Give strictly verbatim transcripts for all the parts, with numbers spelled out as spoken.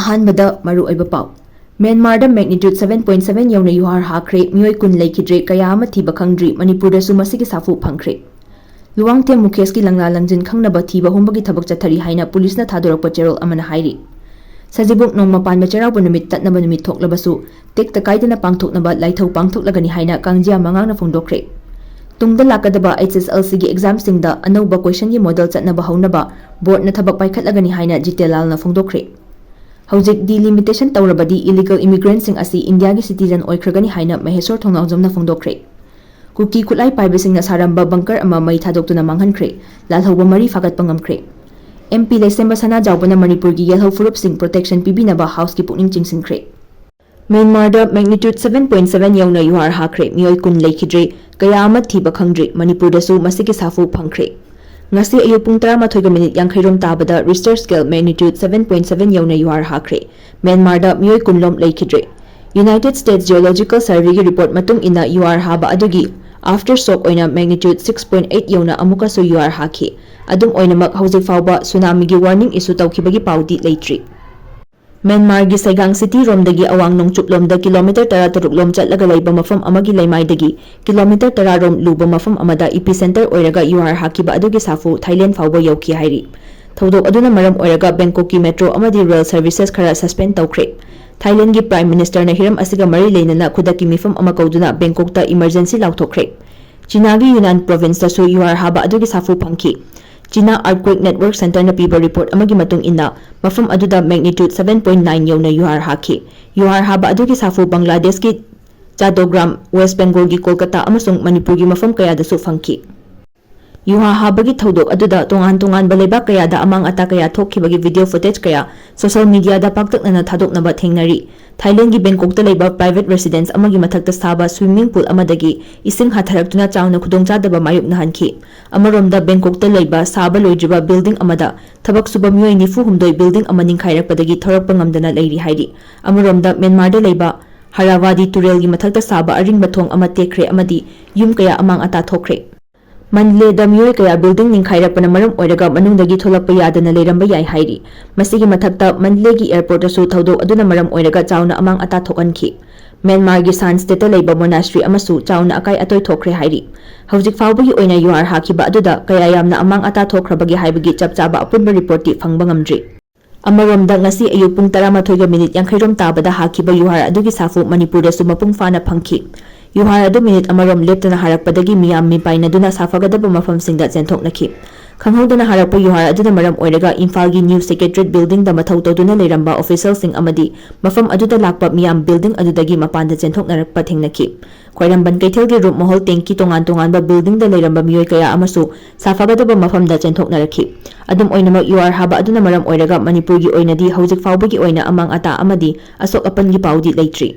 ꯑꯍꯥꯟꯕꯗ ꯃꯔꯨꯑꯣꯏꯕ ꯄꯥꯎ꯫ ꯃ꯭ꯌꯥꯟꯃꯥꯔꯗ magnitude seven point seven ꯌꯧꯅ ꯌꯨꯍꯥꯔ ꯍꯥꯈ꯭ꯔꯦ, ꯃꯤꯑꯣꯏ ꯀꯨꯟ ꯂꯩꯈꯤꯗ꯭ꯔꯦ, ꯀꯌꯥ ꯑꯃ ꯊꯤꯕ ꯈꯪꯗ꯭ꯔꯤ, ꯃꯅꯤꯄꯨꯔꯗꯁꯨ ꯃꯁꯤꯒꯤ ꯁꯥꯐꯨ ꯐꯪꯈ꯭ꯔꯦ꯫ ꯂꯨꯋꯥꯡꯊꯦꯝ ꯃꯨꯀꯦꯁꯀꯤ ꯂꯪꯂꯥ ꯂꯪꯖꯤꯟ ꯈꯪꯅꯕ ꯊꯤꯕ ꯍꯨꯝꯕꯒꯤ ꯊꯕꯛ ꯆꯠꯊꯔꯤ ꯍꯥꯏꯅ ꯄꯨꯂꯤꯁꯅ ꯊꯥꯗꯣꯔꯛꯄ ꯆꯦꯔꯣꯜ ꯑꯃꯅ ꯍꯥꯏꯔꯤ꯫ ꯁꯖꯤꯕꯨ ꯅꯣꯡꯃ ꯄꯥꯟꯕ ꯆꯩꯔꯥꯎꯕ ꯅꯨꯃꯤꯠ ꯇꯠꯅꯕ ꯅꯨꯃꯤꯠ ꯊꯣꯛꯂꯕꯁꯨ, ꯇꯦꯛꯇ ꯀꯥꯏꯗꯅ ꯄꯥꯡꯊꯣꯛꯅꯕ ꯂꯥꯏꯊꯧ ꯄꯥꯡꯊꯣꯛꯂꯒꯅꯤ ꯍꯥꯏꯅ ꯀꯥꯡꯖꯤꯌꯥ ꯃꯉꯥꯡꯅ ꯐꯣꯡꯗꯣꯛꯈ꯭ꯔꯦ꯫ ꯇꯨꯡꯗ ꯂꯥꯛꯀꯗꯕ H S L C ꯒꯤ exam ꯁꯤꯡꯗ ꯑꯅꯧꯕ question ꯒꯤ model ꯆꯠꯅꯕ ꯍꯧꯅꯕ board ꯅ ꯊꯕꯛ ꯄꯥꯏꯈꯠꯂꯒꯅꯤ ꯍꯥꯏꯅ ꯖꯤꯇꯦꯟ ꯂꯥꯜꯅ ꯐꯣꯡꯗꯣꯛꯈ꯭ꯔꯦ꯫ ꯍꯧꯖꯤꯛ delimitation ꯇꯧꯔꯕꯗꯤ illegal immigrant ꯁꯤꯡ ꯑꯁꯤ ꯏꯟꯗꯤꯌꯥꯒꯤ citizen ꯑꯣꯏꯈ꯭ꯔꯒꯅꯤ ꯍꯥꯏꯅ ꯃꯍꯦꯁꯣꯔ ꯊꯣꯡꯅꯥꯎꯖꯝꯅ ꯐꯣꯡꯗꯣꯛꯈ꯭ꯔꯦ꯫ ꯀꯨꯀꯤ ꯈꯨꯠꯂꯥꯏ ꯄꯥꯏꯕꯁꯤꯡꯅ ꯁꯥꯔꯝꯕ bunker ꯑꯃ ꯃꯩ ꯊꯥꯗꯣꯛꯇꯨꯅ ꯃꯥꯡꯍꯟꯈ꯭ꯔꯦ꯫ ꯂꯥꯜꯍꯧꯕ ꯃꯔꯤ ꯐꯥꯒꯠꯄ ꯉꯝꯈ꯭ꯔꯦ꯫ M P ꯂꯩꯁꯦꯝꯕ ꯁꯅꯥꯖꯥꯎꯕꯅ ꯃꯅꯤꯄꯨꯔꯒꯤ ꯌꯦꯜꯍꯧ ꯐꯨꯔꯨꯞꯁꯤꯡ protection ꯄꯤꯕꯤꯅꯕ House ꯀꯤ ꯄꯨꯛꯅꯤꯡ ꯆꯤꯡꯁꯤꯟꯈ꯭ꯔꯦ꯫ ꯃ꯭ꯌꯥꯟꯃꯥꯔꯗ magnitude seven point seven ꯌꯧꯅ ꯌꯨꯍꯥꯔ ꯍꯥꯈ꯭ꯔꯦ, ꯃꯤꯑꯣꯏ ꯀꯨꯟ ꯂꯩꯈꯤꯗ꯭ꯔꯦ, ꯀꯌꯥ ꯑꯃ ꯊꯤꯕ ꯈꯪꯗ꯭ꯔꯤ, ꯃꯅꯤꯄꯨꯔꯗꯁꯨ ꯃꯁꯤꯒꯤ ꯁꯥꯐꯨ ꯐꯪꯈ꯭ꯔꯦ꯫ ꯉꯁꯤ ꯑꯌꯨꯛ ꯄꯨꯡ ꯇꯔꯥꯃꯥꯊꯣꯏꯒ ꯃꯤꯅꯤꯠ ꯌꯥꯡꯈꯩ ꯔꯣꯝ ꯇꯥꯕꯗ Richter scale magnitude seven point seven ꯌꯧꯅ ꯌꯨꯍꯥꯔ ꯍꯥꯈ꯭ꯔꯦ꯫ ꯃ꯭ꯌꯥꯟꯃꯥꯔꯗ ꯃꯤꯑꯣꯏ ꯀꯨꯟ ꯂꯣꯝ ꯂꯩꯈꯤꯗ꯭ꯔꯦ꯫ United States Geological Survey ꯒꯤ report ꯃꯇꯨꯡ ꯏꯟꯅ, ꯌꯨꯍꯥꯔ ꯍꯥꯕ ꯑꯗꯨꯒꯤ aftershock ꯑꯣꯏꯅ magnitude six point eight ꯌꯧꯅ ꯑꯃꯨꯛꯀꯁꯨ ꯌꯨꯍꯥꯔ ꯍꯥꯈꯤ꯫ ꯑꯗꯨꯝ ꯑꯣꯏꯅꯃꯛ, ꯍꯧꯖꯤꯛ ꯐꯥꯎꯕ tsunami ꯒꯤ warning issue ꯇꯧꯈꯤꯕꯒꯤ ꯄꯥꯎꯗꯤ ꯂꯩꯇ꯭ꯔꯤ꯫ ꯃ꯭ꯌꯥꯟꯃꯥꯔꯒꯤ ꯁꯩꯒꯥꯡ ꯁꯤꯇꯤ ꯔꯣꯝꯗꯒꯤ ꯑꯋꯥꯡ ꯅꯣꯡꯆꯨꯞꯂꯣꯝꯗ ꯀꯤꯂꯣꯃꯤꯇꯔ ꯇꯔꯥꯇꯔꯨꯛ ꯂꯣꯝ ꯆꯠꯂꯒ ꯂꯩꯕ ꯃꯐꯝ ꯑꯃꯒꯤ ꯂꯩꯃꯥꯏꯗꯒꯤ ꯀꯤꯂꯣꯃꯤꯇꯔ ꯇꯔꯥ ꯔꯣꯝ ꯂꯨꯕ ꯃꯐꯝ ꯑꯃꯗ epicenter ꯑꯣꯏꯔꯒ ꯌꯨꯍꯥꯔ ꯍꯥꯈꯤꯕ ꯑꯗꯨꯒꯤ ꯁꯥꯐꯨ ꯊꯥꯏꯂꯦꯟ ꯐꯥꯎꯕ ꯌꯧꯈꯤ ꯍꯥꯏꯔꯤ꯫ ꯊꯧꯗꯣꯛ ꯑꯗꯨꯅ ꯃꯔꯝ ꯑꯣꯏꯔꯒ ꯕꯦꯡꯀꯣꯛꯀꯤ metro ꯑꯃꯗꯤ rail services ꯈꯔ suspend ꯇꯧꯈ꯭ꯔꯦ꯫ ꯊꯥꯏꯂꯦꯟꯒꯤ Prime Minister ꯅ ꯍꯤꯔꯝ ꯑꯁꯤꯒ ꯃꯔꯤ ꯂꯩꯅꯅ ꯈꯨꯗꯛꯀꯤ ꯃꯤꯐꯝ ꯑꯃ ꯀꯧꯗꯨꯅ ꯕꯦꯡꯀꯣꯛꯇ emergency ꯂꯥꯎꯊꯣꯛꯈ꯭ꯔꯦ꯫ ꯆꯤꯅꯥꯒꯤ ꯌꯨꯅꯥꯟ province ꯇꯁꯨ ꯌꯨꯍꯥꯔ ꯍꯥꯕ ꯑꯗꯨꯒꯤ ꯁꯥꯐꯨ ꯐꯪꯈꯤ꯫ China Earthquake Network Center ꯅ ꯄꯤꯕ report ꯑꯃꯒꯤ ꯃꯇꯨꯡ ꯏꯟꯅ, ꯃꯐꯝ ꯑꯗꯨꯗ magnitude seven point nine ꯌꯧꯅ ꯌꯨꯍꯥꯔ ꯍꯥꯈꯤ꯫ ꯌꯨꯍꯥꯔ ꯍꯥꯕ ꯑꯗꯨꯒꯤ ꯁꯥꯐꯨ ꯕꯪꯒ꯭ꯂꯥꯗꯦꯁꯀꯤ ꯆꯥꯗꯣꯒ꯭ꯔꯥꯝ, West Bengal ꯒꯤ ꯀꯣꯜꯀꯇꯥ ꯑꯃꯁꯨꯡ ꯃꯅꯤꯄꯨꯔꯒꯤ ꯃꯐꯝ ꯀꯌꯥꯗꯁꯨ ꯐꯪꯈꯤ꯫ ꯌꯨꯍꯥꯔ ꯍꯥꯕꯒꯤ ꯊꯧꯗꯣꯛ ꯑꯗꯨꯗ ꯇꯣꯉꯥꯟ ꯇꯣꯉꯥꯟꯕ ꯂꯩꯕꯥꯛ ꯀꯌꯥꯗ ꯑꯃꯥꯡ ꯑꯇꯥ ꯀꯌꯥ ꯊꯣꯛꯈꯤꯕꯒꯤ video footage ꯀꯌꯥ social media ꯗ ꯄꯥꯛꯇꯛꯅꯅ ꯊꯥꯗꯣꯛꯅꯕ ꯊꯦꯡꯅꯔꯤ꯫ ꯊꯥꯏꯂꯦꯟꯒꯤ ꯕꯦꯡꯀꯣꯛꯇ ꯂꯩꯕ private residence ꯑꯃꯒꯤ ꯃꯊꯛꯇ ꯁꯥꯕ swimming pool ꯑꯃꯗꯒꯤ ꯏꯁꯤꯡ ꯍꯥꯊꯔꯛꯇꯨꯅ ꯆꯥꯎꯅ ꯈꯨꯗꯣꯡꯆꯥꯗꯕ ꯃꯥꯌꯣꯛꯅꯍꯟꯈꯤ꯫ ꯑꯃꯔꯣꯝꯗ, ꯕꯦꯡꯀꯣꯛꯇ ꯂꯩꯕ ꯁꯥꯕ ꯂꯣꯏꯗ꯭ꯔꯤꯕ building ꯑꯃꯗ ꯊꯕꯛ ꯁꯨꯕ ꯃꯤꯑꯣꯏ ꯅꯤꯐꯨ ꯍꯨꯝꯗꯣꯏ building ꯑꯃ ꯅꯤꯡꯈꯥꯏꯔꯛꯄꯗꯒꯤ ꯊꯣꯔꯛꯄ ꯉꯝꯗꯅ ꯂꯩꯔꯤ ꯍꯥꯏꯔꯤ꯫ ꯑꯃꯔꯣꯝꯗ, ꯃ꯭ꯌꯥꯟꯃꯥꯔꯗ ꯂꯩꯕ ꯍꯔꯥꯋꯥꯗꯤ ꯇꯨꯔꯦꯜꯒꯤ ꯃꯊꯛꯇ ꯁꯥꯕ ꯑꯔꯤꯡꯕ ꯊꯣꯡ ꯑꯃ ꯇꯦꯛꯈ꯭ꯔꯦ ꯑꯃꯗꯤ ꯌꯨꯝ ꯀꯌꯥ ꯑꯃꯥꯡ ꯑꯇꯥ ꯊꯣꯛꯈ꯭ꯔꯦ꯫ ꯃꯟꯗꯂꯦꯗ ꯃꯤꯑꯣꯏ ꯀꯌꯥ ꯕꯤꯜꯗꯤꯡ ꯅꯤꯡꯈꯥꯏꯔꯛꯄꯅ ꯃꯔꯝ ꯑꯣꯏꯔꯒ ꯃꯅꯨꯡꯗꯒꯤ ꯊꯣꯛꯂꯛꯄ ꯌꯥꯗꯅ ꯂꯩꯔꯝꯕ ꯌꯥꯏ ꯍꯥꯏꯔꯤ꯫ ꯃꯁꯤꯒꯤ ꯃꯊꯛꯇ ꯃꯟꯗꯂꯦꯒꯤ ꯑꯦꯌꯔꯄꯣꯔꯠꯇꯁꯨ ꯊꯧꯗꯣꯛ ꯑꯗꯨꯅ ꯃꯔꯝ ꯑꯣꯏꯔꯒ ꯆꯥꯎꯅ ꯑꯃꯥꯡ ꯑꯇꯥ ꯊꯣꯛꯍꯟꯈꯤ꯫ ꯃ꯭ꯌꯥꯟꯃꯥꯔꯒꯤ ꯁꯥꯟ ꯁ꯭ꯇꯦꯠꯇ ꯂꯩꯕ ꯃꯣꯅꯥꯁꯇ꯭ꯔꯤ ꯑꯃꯁꯨ ꯆꯥꯎꯅ ꯑꯀꯥꯏ ꯑꯇꯣꯏ ꯊꯣꯛꯈ꯭ꯔꯦ ꯍꯥꯏꯔꯤ꯫ ꯍꯧꯖꯤꯛ ꯐꯥꯎꯕꯒꯤ ꯑꯣꯏꯅ ꯌꯨꯍꯥꯔ ꯍꯥꯈꯤꯕ ꯑꯗꯨꯗ ꯀꯌꯥ ꯌꯥꯝꯅ ꯑꯃꯥꯡ ꯑꯇꯥ ꯊꯣꯛꯈ꯭ꯔꯕꯒꯦ ꯍꯥꯏꯕꯒꯤ ꯆꯞ ꯆꯥꯕ ꯑꯄꯨꯟꯕ ꯔꯤꯄꯣꯔꯠꯇꯤ ꯐꯪꯕ ꯉꯝꯗ꯭ꯔꯤ꯫ ꯑꯃꯔꯣꯝꯗ, ꯉꯁꯤ ꯑꯌꯨꯛ ꯄꯨꯡ ꯇꯔꯥꯃꯥꯊꯣꯏꯒ ꯃꯤꯅꯤꯠ ꯌꯥꯡꯈꯩꯔꯣꯝ ꯇꯥꯕꯗ ꯍꯥꯈꯤꯕ ꯌꯨꯍꯥꯔ ꯑꯗꯨꯒꯤ ꯁꯥꯐꯨ ꯃꯅꯤꯄꯨꯔꯗꯁꯨ ꯃꯄꯨꯡ ꯐꯥꯅ ꯐꯪꯈꯤ꯫ ꯌꯨꯍꯥꯔ ꯑꯗꯨ ꯃꯤꯅꯤꯠ ꯑꯃꯔꯣꯝ ꯂꯦꯞꯇꯅ ꯍꯥꯔꯛꯄꯗꯒꯤ ꯃꯤꯌꯥꯝ ꯃꯤꯄꯥꯏꯅꯗꯨꯅ ꯁꯥꯐꯒꯗꯕ ꯃꯐꯝꯁꯤꯡꯗ ꯆꯦꯟꯊꯣꯛꯅꯈꯤ꯫ ꯈꯪꯍꯧꯗꯅ ꯍꯥꯔꯛꯄ ꯌꯨꯍꯥꯔ ꯑꯗꯨꯅ ꯃꯔꯝ ꯑꯣꯏꯔꯒ ꯏꯝꯐꯥꯜꯒꯤ ꯅ꯭ꯌꯨ ꯁꯦꯀ꯭ꯔꯦꯇꯔꯤꯌꯦꯠ ꯕꯤꯜꯗꯤꯡꯗ ꯃꯊꯧ ꯇꯧꯗꯨꯅ ꯂꯩꯔꯝꯕ ꯑꯣꯐꯤꯁꯤꯌꯦꯜꯁꯤꯡ ꯑꯃꯗꯤ ꯃꯐꯝ ꯑꯗꯨꯗ ꯂꯥꯛꯄ ꯃꯤꯌꯥꯝ ꯕꯤꯜꯗꯤꯡ ꯑꯗꯨꯗꯒꯤ ꯃꯄꯥꯟꯗ ꯆꯦꯟꯊꯣꯛꯅꯔꯛꯄ ꯊꯦꯡꯅꯈꯤ꯫ ꯈ꯭ꯋꯥꯏꯔꯝꯕꯟ ꯀꯩꯊꯦꯜꯒꯤ ꯔꯨꯞ ꯃꯍꯣꯜ ꯇꯦꯡꯀꯤ ꯇꯣꯉꯥꯟ ꯇꯣꯉꯥꯟꯕ ꯕꯤꯜꯗꯤꯡꯗ ꯂꯩꯔꯝꯕ ꯃꯤꯑꯣꯏ ꯀꯌꯥ ꯑꯃꯁꯨ ꯁꯥꯐꯒꯗꯕ ꯃꯐꯝꯗ ꯆꯦꯟꯊꯣꯛꯅꯔꯛꯈꯤ꯫ ꯑꯗꯨꯝ ꯑꯣꯏꯅꯃꯛ, ꯌꯨꯍꯥꯔ ꯍꯥꯕ ꯑꯗꯨꯅ ꯃꯔꯝ ꯑꯣꯏꯔꯒ ꯃꯅꯤꯄꯨꯔꯒꯤ ꯑꯣꯏꯅꯗꯤ ꯍꯧꯖꯤꯛ ꯐꯥꯎꯕꯒꯤ ꯑꯣꯏꯅ ꯑꯃꯥꯡ ꯑꯇꯥ ꯑꯃꯗꯤ ꯑꯁꯣꯛ ꯑꯄꯟꯒꯤ ꯄꯥꯎꯗꯤ ꯂꯩꯇ꯭ꯔꯤ꯫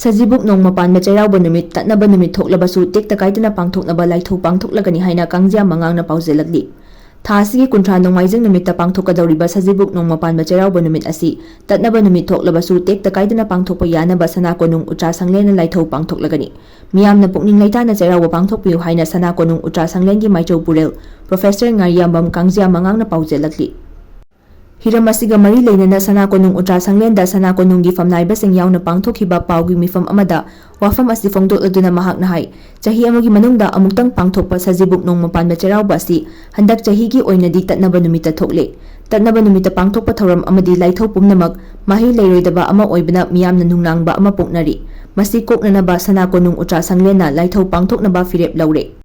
ꯁꯖꯤꯕꯨ ꯅꯣꯡꯃ ꯄꯥꯟꯕ ꯆꯩꯔꯥꯎꯕ ꯅꯨꯃꯤꯠ, ꯇꯠꯅꯕ ꯅꯨꯃꯤꯠ ꯊꯣꯛꯂꯕꯁꯨ ꯇꯦꯛꯇ ꯀꯥꯏꯗꯅ ꯄꯥꯡꯊꯣꯛꯅꯕ ꯂꯥꯏꯊꯧ ꯄꯥꯡꯊꯣꯛꯂꯒꯅꯤ ꯍꯥꯏꯅ ꯀꯥꯡꯖꯤꯌꯥ ꯃꯉꯥꯡꯅ ꯄꯥꯎꯖꯦꯜꯂꯛꯂꯤ꯫ ꯊꯥ ꯑꯁꯤꯒꯤ ꯀꯨꯟꯊ꯭ꯔꯥ ꯅꯣꯡꯃꯥꯏꯖꯤꯡ ꯅꯨꯃꯤꯠꯇ ꯄꯥꯡꯊꯣꯛꯀꯗꯧꯔꯤꯕ ꯁꯖꯤꯕꯨ ꯅꯣꯡꯃ ꯄꯥꯟꯕ ꯆꯩꯔꯥꯎꯕ ꯅꯨꯃꯤꯠ ꯑꯁꯤ ꯇꯠꯅꯕ ꯅꯨꯃꯤꯠ ꯊꯣꯛꯂꯕꯁꯨ ꯇꯦꯛꯇ ꯀꯥꯏꯗꯅ ꯄꯥꯡꯊꯣꯛꯄ ꯌꯥꯅꯕ ꯁꯅꯥ ꯀꯣꯅꯨꯡ ꯎꯆꯥ ꯁꯪꯂꯦꯟꯅ ꯂꯥꯏꯊꯧ ꯄꯥꯡꯊꯣꯛꯂꯒꯅꯤ꯫ ꯃꯤꯌꯥꯝꯅ ꯄꯨꯛꯅꯤꯡ ꯂꯩꯇꯥꯅ ꯆꯩꯔꯥꯎꯕ ꯄꯥꯡꯊꯣꯛꯄꯤꯌꯨ ꯍꯥꯏꯅ ꯁꯅꯥ ꯀꯣꯅꯨꯡ ꯎꯆꯥ ꯁꯪꯂꯦꯟꯒꯤ ꯃꯥꯏꯆꯧ ꯄꯨꯔꯦꯜ ꯄ꯭ꯔꯣꯐꯦꯁꯔ ꯉꯥꯔꯤꯌꯥꯝꯕꯝ ꯀꯥꯡꯖꯤꯌꯥ ꯃꯉꯥꯡꯅ ꯄꯥꯎꯖꯦꯜꯂꯛꯂꯤ꯫ ꯍꯤꯔꯝ ꯑꯁꯤꯒ ꯃꯔꯤ ꯂꯩꯅꯅ ꯁꯅꯥ ꯀꯣꯅꯨꯡ ꯎꯆꯥ ꯁꯪꯂꯦꯟꯗ ꯁꯅꯥ ꯀꯣꯅꯨꯡꯒꯤ ꯐꯝꯅꯥꯏꯕꯁꯤꯡ ꯌꯥꯎꯅ ꯄꯥꯡꯊꯣꯛꯈꯤꯕ ꯄꯥꯎꯒꯤ ꯃꯤꯐꯝ ꯑꯃꯗ ꯋꯥꯐꯝ ꯑꯁꯤ ꯐꯣꯡꯗꯣꯛꯂꯗꯨꯅ ꯃꯍꯥꯛꯅ ꯍꯥꯏ, ꯆꯍꯤ ꯑꯃꯒꯤ ꯃꯅꯨꯡꯗ ꯑꯃꯨꯛꯇꯪ ꯄꯥꯡꯊꯣꯛꯄ ꯁꯖꯤꯕꯨ ꯅꯣꯡꯃ ꯄꯥꯟꯕ ꯆꯩꯔꯥꯎꯕ ꯑꯁꯤ ꯍꯟꯗꯛ ꯆꯍꯤꯒꯤ ꯑꯣꯏꯅꯗꯤ ꯇꯠꯅꯕ ꯅꯨꯃꯤꯠꯇ ꯊꯣꯛꯂꯦ꯫ ꯇꯠꯅꯕ ꯅꯨꯃꯤꯠꯇ ꯄꯥꯡꯊꯣꯛꯄ ꯊꯧꯔꯝ ꯑꯃꯗꯤ ꯂꯥꯏꯊꯧ ꯄꯨꯝꯅꯃꯛ ꯃꯍꯩ ꯂꯩꯔꯣꯏꯗꯕ ꯑꯃ ꯑꯣꯏꯕꯅ ꯃꯤꯌꯥꯝꯅ ꯅꯨꯡꯅꯥꯡꯕ ꯑꯃ ꯄꯣꯛꯅꯔꯤ꯫ ꯃꯁꯤ ꯀꯣꯛꯅꯅꯕ ꯁꯅꯥ ꯀꯣꯅꯨꯡ ꯎꯆꯥ ꯁꯪꯂꯦꯟꯅ ꯂꯥꯏꯊꯧ ꯄꯥꯡꯊꯣꯛꯅꯕ ꯐꯤꯔꯦꯞ ꯂꯧꯔꯦ꯫